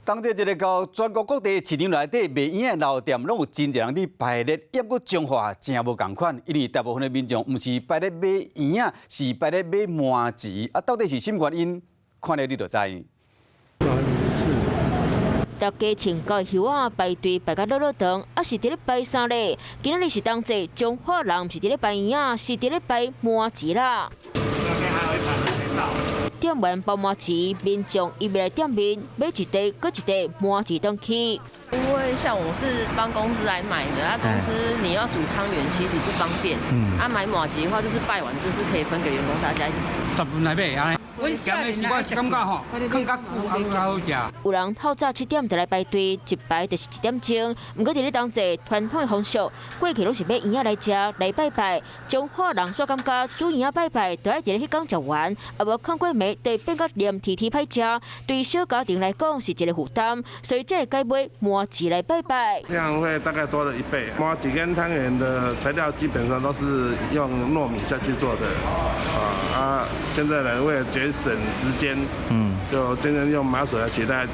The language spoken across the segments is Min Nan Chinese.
冬節一日到，全國各地市場內底賣圓仔的老店，攏有真濟人佇排列，猶閣彰化誠無仝款，因為大部分的民眾毋是排咧買圓仔，是排咧買麻糍。啊，到底是啥物原因？看了你就知。大家穿到袖仔排隊排甲落落長，啊是佇咧排啥咧？今仔日是冬節，彰化人毋是佇咧排圓仔，是佇咧排麻糍啦。點完包麻糍，民眾伊袂來店面買一袋，閣一袋麻糍轉去。因為像我是幫公司來買的，啊公司你要煮湯圓其實不方便，啊買麻糍的話就是拜完就是可以分給員工大家一起吃。十分來買按呢，我感覺吼，囥較久啊，較好食。有人透早7點就來排隊，一排就是一點鐘。毋過佇咧冬節傳統的風俗，過去攏是買圓仔來食來拜拜。彰化人煞感覺煮圓仔拜拜，就愛佇咧彼工食完，啊無囥過暝就變甲黏貼貼歹食，對小家庭來講是一個負擔，所以才會改買麻糍來拜拜。量會大概多了一倍。麻糍跟湯圓的材料基本上都是用糯米下去做的，啊，現在呢為了節省時間，就盡量用麻糬來取代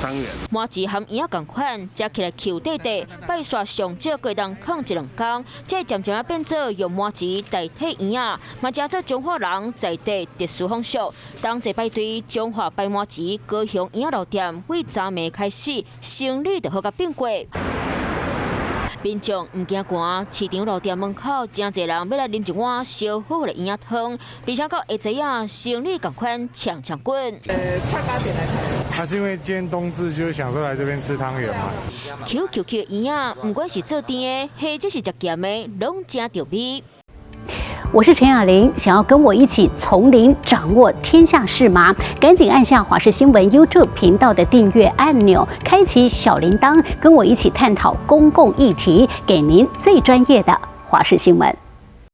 湯圓。麻糍和圓仔仝款，食起來 Q 塊塊，拜煞上少會當囥一兩工，這漸漸仔變做用麻糍代替圓仔，嘛成做彰化人在地特殊風俗。冬節排隊彰化排麻糍，高雄圓仔老店為昨暝開始生理就好甲變過。民眾毋驚寒，市場老店門口誠濟人欲來啉一碗燒好的圓仔湯，而且到下晝仔生理仝款搶搶滾。菜八點來排。還是因為今天冬至，就是想說來這邊吃湯圓嘛。 Q Q Q 圓仔，毋管是做甜的，或者是食鹹的，攏誠著味。我是陳雅玲，想要跟我一起從零掌握天下事嗎？趕緊按下華視新聞 YouTube 頻道的訂閱按鈕，開啟小鈴鐺，跟我一起探討公共議題，給您最專業的華視新聞。